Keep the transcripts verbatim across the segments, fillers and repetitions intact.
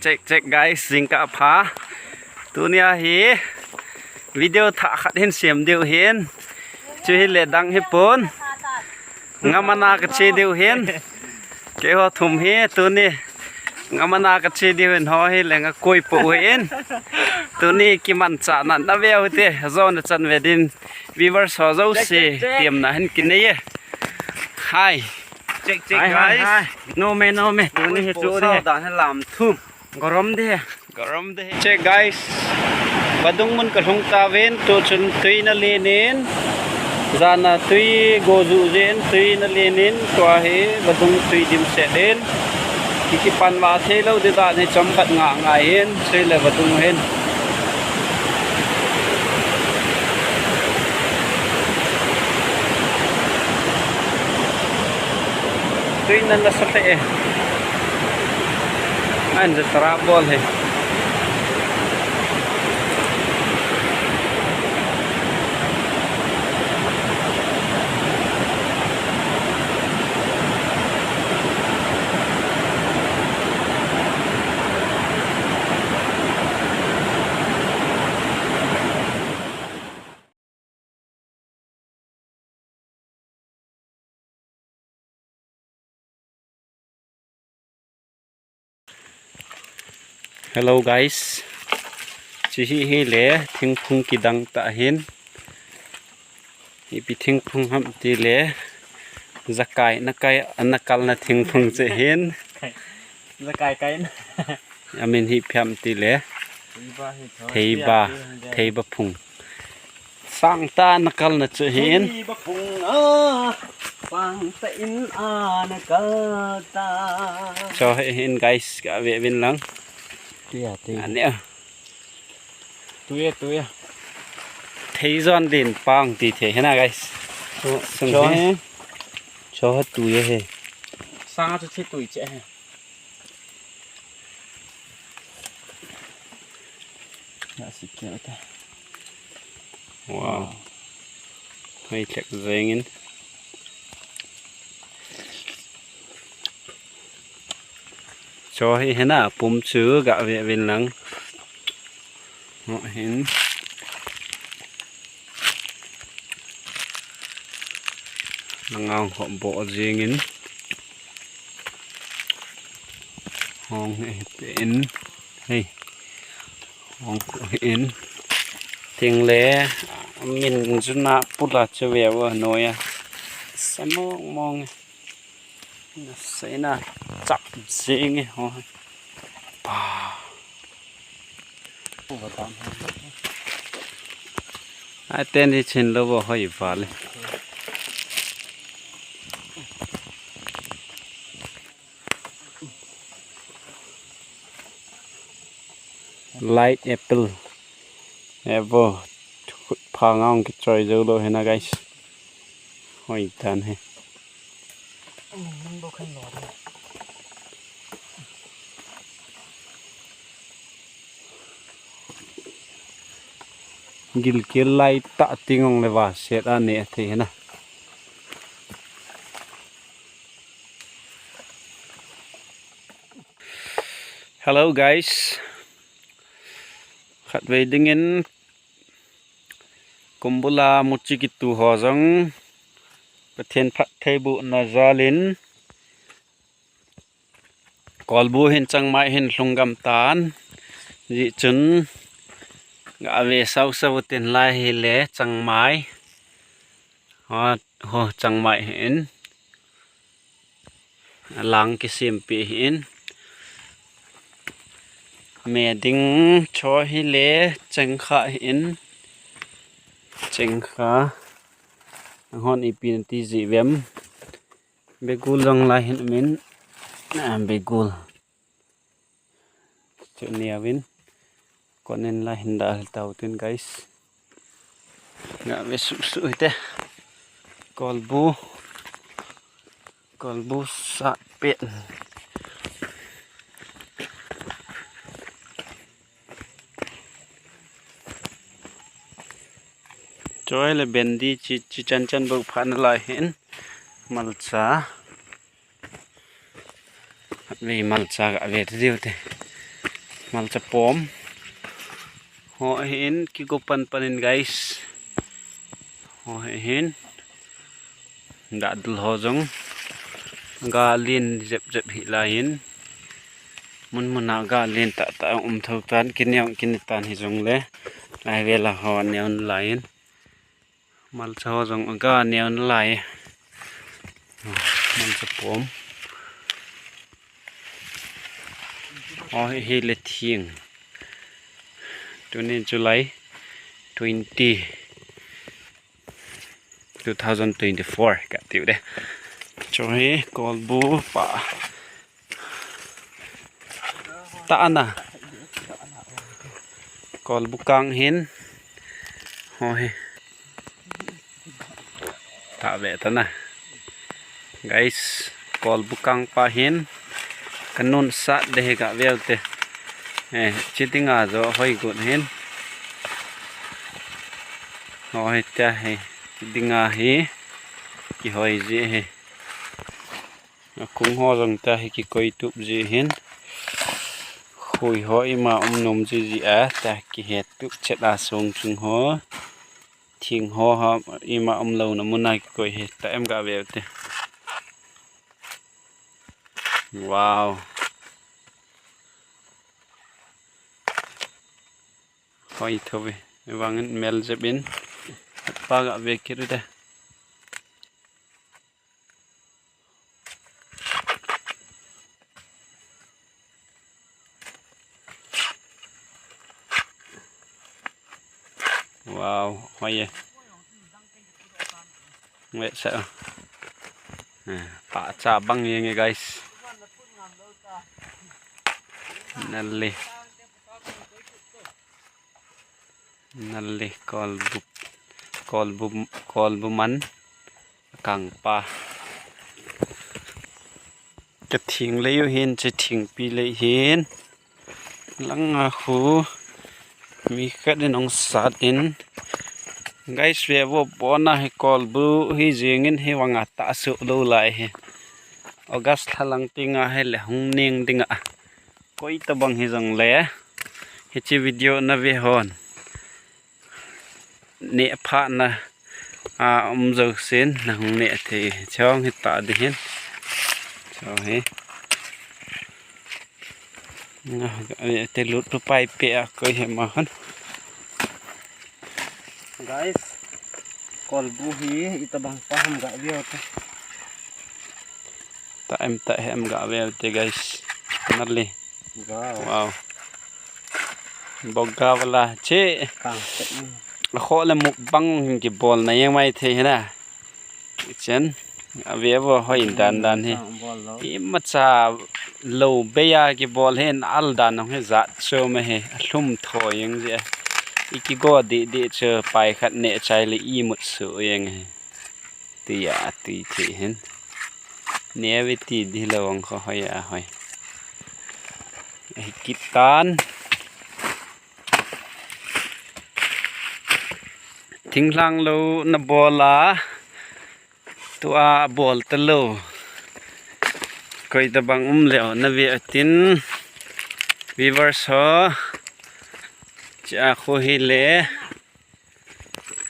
Check, check, guys, jingkah pha. Tunia hi video thah khat hin sem diu hin. Chu hi le dang hi pon. Ngamana ka che diu hin. Keiho thum hi tuni. Ngamana ka che diu hin ho hi le nga koi po hin. Tuni kimanchah na na veu te. Jou na chan ve din. Viewers ho jouse. Check, check, check. Tiamna hin kinei e. Hi. Check, check, hi, hi, guys. Hi. No me, no me. Tuni hi chu de. Dan hi lam thum. Gorom de. Gorom de. Check, guys. Vadung mun ka lhung tauvin, tu chun tui na lenin. Jana tui go ju jin, tui na lenin, tua hi vadung tui dimset in. Ki kipan va thei lou di dan hi chomkhat nga nga in, sui le vadung hin. Tui nan la sa thei e. An jatra bol he. Hello guys. Chi hi hi le thingphung kidang ta hin. Ipi thingphung ham ti le jakai na kai na kal na thingphung che hin. Jakai kai na. Amin hi phiam ti le. Theiba hi tho. Theiba, theiba phung. Sang ta na kal na chu hin. Theiba phung a, sang ta in a na kal ta. Cho hi hin guys, ka ve vin lang. Tuya, tuya. Ane. Tuya, tuya. Thei jon din pang ti thei hena guys. Cho, sung cho hi. Hi. Cho hi tuya he. Sang chu chi tui che he. Nga si kia ta. Wow. Hoi tlek jeng in. Cho hi hena pum chu ga ve vin lang. Ho hin. Nang ang ho bo jeng in. Hong he pe in. Hei. Hong ko in. Ting le min juna pula che ve wa noya. Sa mong mong. Na sei na chap jing e ho. Pa. Ai ten hi chin lo bo hoi vale. Light apple. Evo. Phang ang ki choi jo lo hena guys. Hoi tan he. Gilkel lai ta ting ong le va set a ne thei hena. Hello guys. Khatvei dingin kumbula muchi kitu ho jong Pathen phattheibohna jalin kolbu hin changmai hin lhunggam tan. Ji chun ga ve sau sau tin lai hi le changmai. Ho, ho changmai hin. Lang kisempi hin. Me ding cho hi le chengkha hin. Chengkha. Hon ipi nati ji vem. Begul jong lai hin min. Ah, begul. Chu nia vin. Konin la hin dal tau tin guys. Nga ve su su hite. Kolbu. Kolbu sa pet. Choi le bendi chi, chi chan chan bou phan lai hin. Malcha. Ve malcha ga ve ta diu te. Malcha pom. Ho hin kigo pan pan in, guys. Ho hin. Dadul ho jong. Ga lin jep jep hi lai in. Mun mun a ga lin tah tah um tho tan, kineo kin tan hi jong le. Lai vela ho neo lai in. Malcha ho jong ga neo lai. Malcha pom. Oh, hi le thing. Tuni July twenty, two thousand twenty-four ka tiu de. Cho hi kolbu pa. Ta ana. Kolbu kang hin. Ho hi. Ta ve ta na. Guys, kolbu kang pa hin. Kanun sat de hi ka veu te. Eh, chi dinga jo hoi gut hin. Ho hi ta hi. Chi dinga hi. Kihoi ji hi. Akung ho jong ta hi kikoi tup ji hin. Khui ho ima um nom ji ji a ta kihet tup chet a song chung ho. Thing ho ha ima um lo na mun a kikoi hi ta em ga veu te. Wow. Hoi tho ve. Vang in mel jep in. Pa ga ve kir de. Wow, hoi e. Nge sa. Eh, pa cha bang ye nge, guys. Nalli. Nalli kolbu, kolbu, kolbu man kang pa. Ka thing lei u hin, che thing pi lei hin. Langa khu mi khat in ong sat in. Guys, ve vo, bona hi kolbu hi jing in hi vanga ta su lo lai hi. August thalang tinga hi le hung ning dinga. Koi tabang hi jong le. Hichi video na ve hon. Ne pha na. A, um jo sin na hung ne thei. Chong hi ta di hin. Chong hi. Nga, te lut tu pai pe a koi he ma han. Guys, kolbu hi itabang pa ham ga veu te. Ta em ta hem ga veu te, guys. Nalli. Wow. Wow. Boga wala che. Kang te. A kho le mukbang hin kibol na yang mai thei hina. Chen. A ve vo hoi dan dan hi. Imacha lo beya kibol hin al dan hong hi jat chu ma hi. A hlum tho yang je. I kigo di di chu pai khat ne chai le i mut su yang hi. Tia ti thi hin. Ne ve ti di lo ang kho hoi a hoi. Hi kitan. Thinglhang lo na bol a, tua bol ta lo. Koi tabang um leo na ve atin. Viewers ho. Chia khu hi le.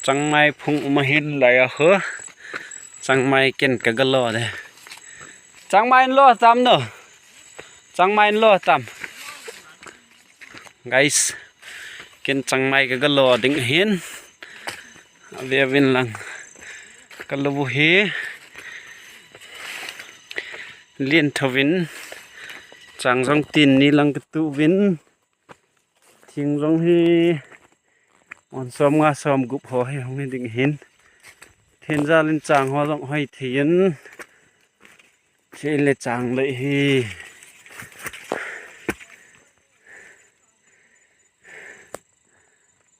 Changmai phung um ahin lai a khu. Changmai ken ka ga lo de. Changmai lo tam no. Changmai lo tam. Guys, ken changmai ka ga lo ding ahin. Ave vin lang. Ka lo bu hi. Lien tho vin. Chang jong tin ni lang ka tu vin. Thing jong hi. On som nga som gup ho hi hong hi ding hin. Thin jal in chang ho jong hoi thei in. Che le chang le hi.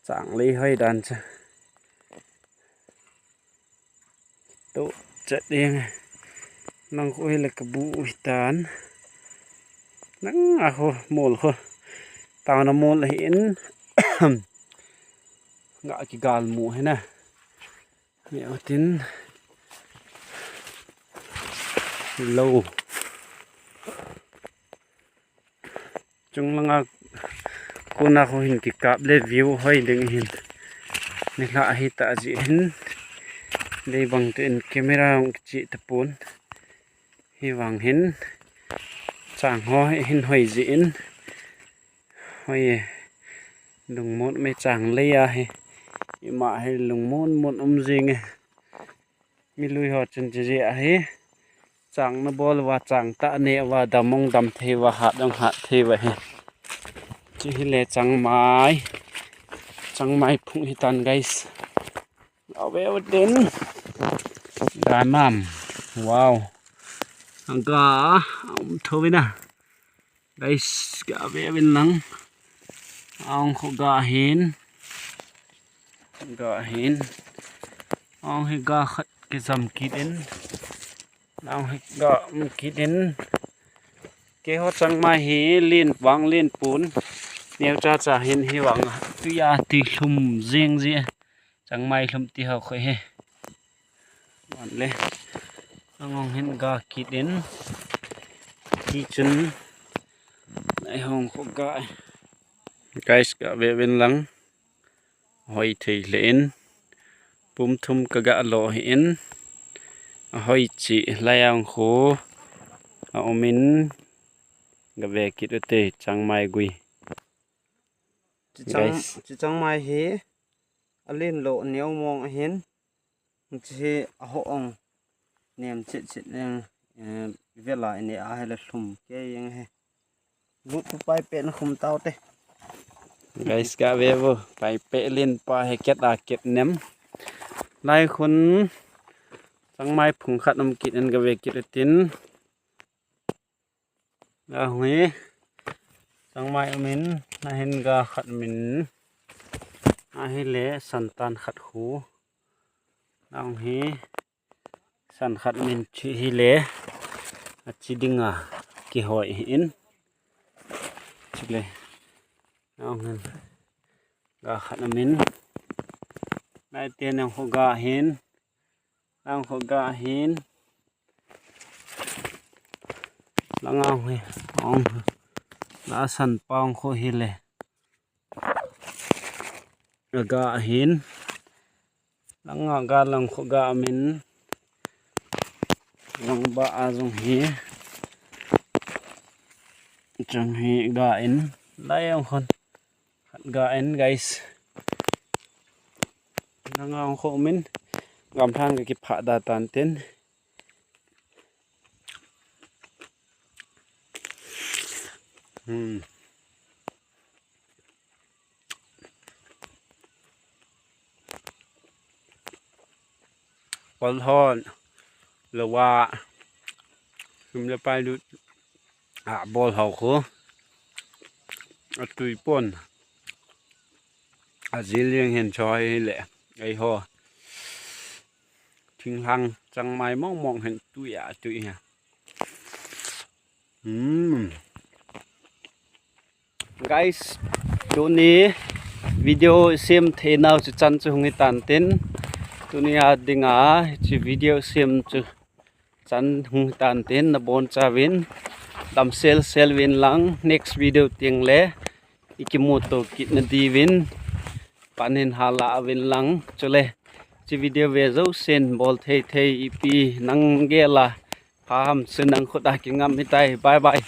Chang le hoi dan cha. Tu chet ding. Nang khu hi le ka bu hi tan. Nang a khu mol khu. Tao na mol hi in. Nga ki gal mu hi na. Mi atin. Lo. Chung langa Kona khu hin kikap le view hoi ding hin. Nilhah ahi tah jeh hin. Dei bang tah in camera hung kichih tapon. Hivang hin. Chang ho hin hoi jeh in. Hoi e. Lungmon mai chang lei ahi. Ima hi lungmon mon um jing e. Milui ho chun chi jeh ahi. Chang na bol uva chang tah ne uva dam ong dam thei uva hat ong hat thei uva hi. Chi hi le changmai. Changmai phung hi tan guys. Ave utin. Ganam. Wow. Anga um tho vina. Guys, ga ve vin lang. Ong khu ga hin. Ga hin. Ong hi ga khat kijam kit in. Ong hi ga um kit in. Keiho changmai hi lin vang lin pon. Neo cha cha hin hivang. Tuia ti lhum jing ji. Changmai lhum ti ho khu hi. Van le. Ang ong hin ga kit in. Ti chun. Nai hong khu ga. Guys, ga ve vin lang. Hoi thei le in. Pum thum ka ga lo hi in. A hoi chi lai ang khu. A um in. Ga ve kit u te changmai gui. Chi chang, guys. Chi changmai hi. A lin lo neo mong ahin. Chi hi a ho ong. Nem chit chit leng. Eh, vela ine a hele lhum ke yeng he. Lut tu pai pe na khum tau te. Guys, ka ve vo. Pai pe lin pa he ket a ket nem. Lai khun. Changmai phung khat um kit in ga ve kit tin. Ahung hi. Changmai um in, ahin ga khat um in. Ahi le, santan khat khu. Ahung hi. San khat um in, chi hi le. A chi ding a, kihoi hi in. Chi le. Ahung hin. Ga khat um in. Nai te nang khu ga hin. Lang khu ga hin. Lang ang hi. Ong. La san pang khu hi le. Ga hin. Lang a ga lang khu ga min. Lang ba a jong hi. Chang hi ga in. Lai ang khun. Khat ga in, guys. Nang ang khu min. Gam thang ka kipha da tan tin. Hmm. Pol hon. Lawa. Sum le pai lut. A bol hau khu. A tui pon. A zil liang hin choi le. Ei ho. Thinghlang changmai mong mong hin tui a tui ha. Hmm. Guys, tuni video sem thei nau chu chan chu hung hi tan tin. Tuni a ding a chu video sem chu chan hung hi tan tin na bon cha vin. Dam sel sel vin lang next video ting le. I kimu to kit na di vin. Pan hin hala vin lang chu le. Chu video ve zo sen bol thei thei ipi nang ge la. Pha ham chu nang khut a kingam hi tai. Bye bye.